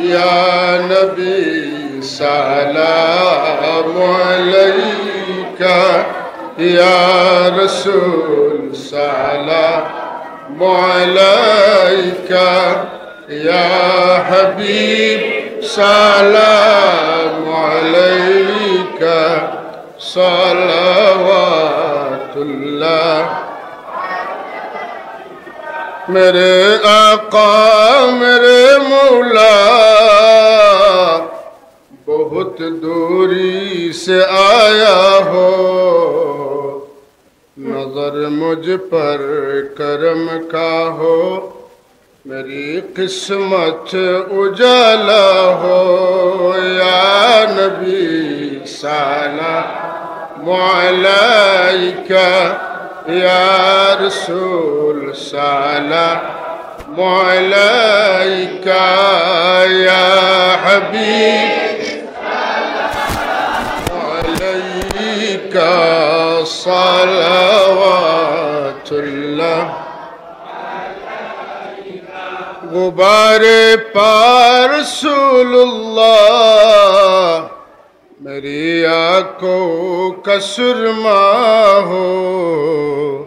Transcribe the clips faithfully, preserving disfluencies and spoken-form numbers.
يا نبي سلام عليك، يا رسول سلام عليك، يا حبيب سلام عليك، صلوات الله۔ میرے آقا، میرے مولا، بہت دوری سے آیا ہو، نظر مجھ پر کرم کا ہو، میری قسمت اجالا ہو۔ یا نبی سلام عليك، يا رسول سلام عليك، يا حبيب عليك صلوات الله۔ غبار پا رسول اللہ، میری آنکھوں کا سرما ہو،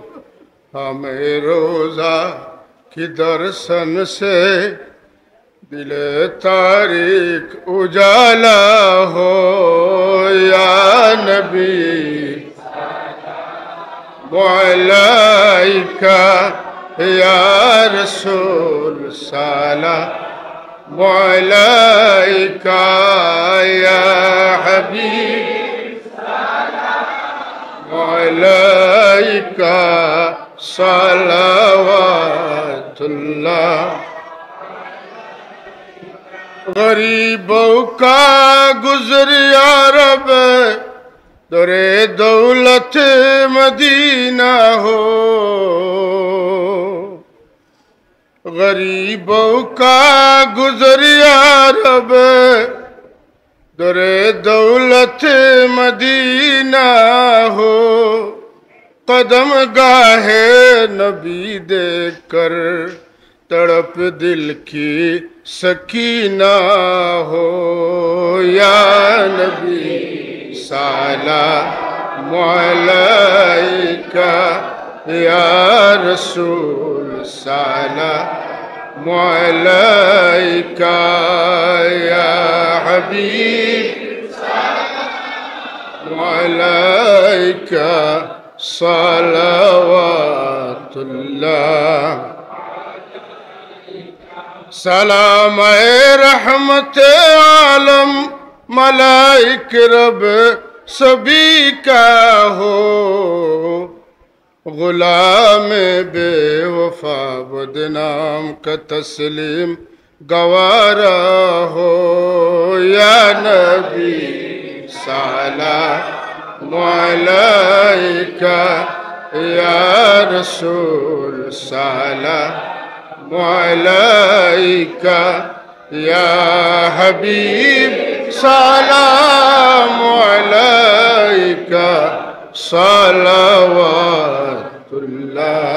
ہمیں روضہ کی درشن سے دل تاریک اجالا ہو۔ یا نبی سلام عليك، يا رسول سلام عليك، يا حبيب سلام عليك، صلوات الله۔ غریبوں کا گزر یا رب، در دولت مدینہ ہو۔ غریبوں کا گزر یا رب، در دولت مدینہ ہو۔ قدم گاہ نبی دیکھ کر تڑپ دل کی سکینہ ہو۔ یا نبی سلام عليك، يا رسول سلام عليك، يا حبيب سلام عليك، صلوات الله۔ سلام اے رحمت عالم، ملائک رب سبھی کا ہو۔ غلام بے وفا بدنام کا تسلیم گوارا ہو۔ یا نبی سلام عليك، يا رسول سلام عليك، يا حبيب سلام عليك، صلوات الله۔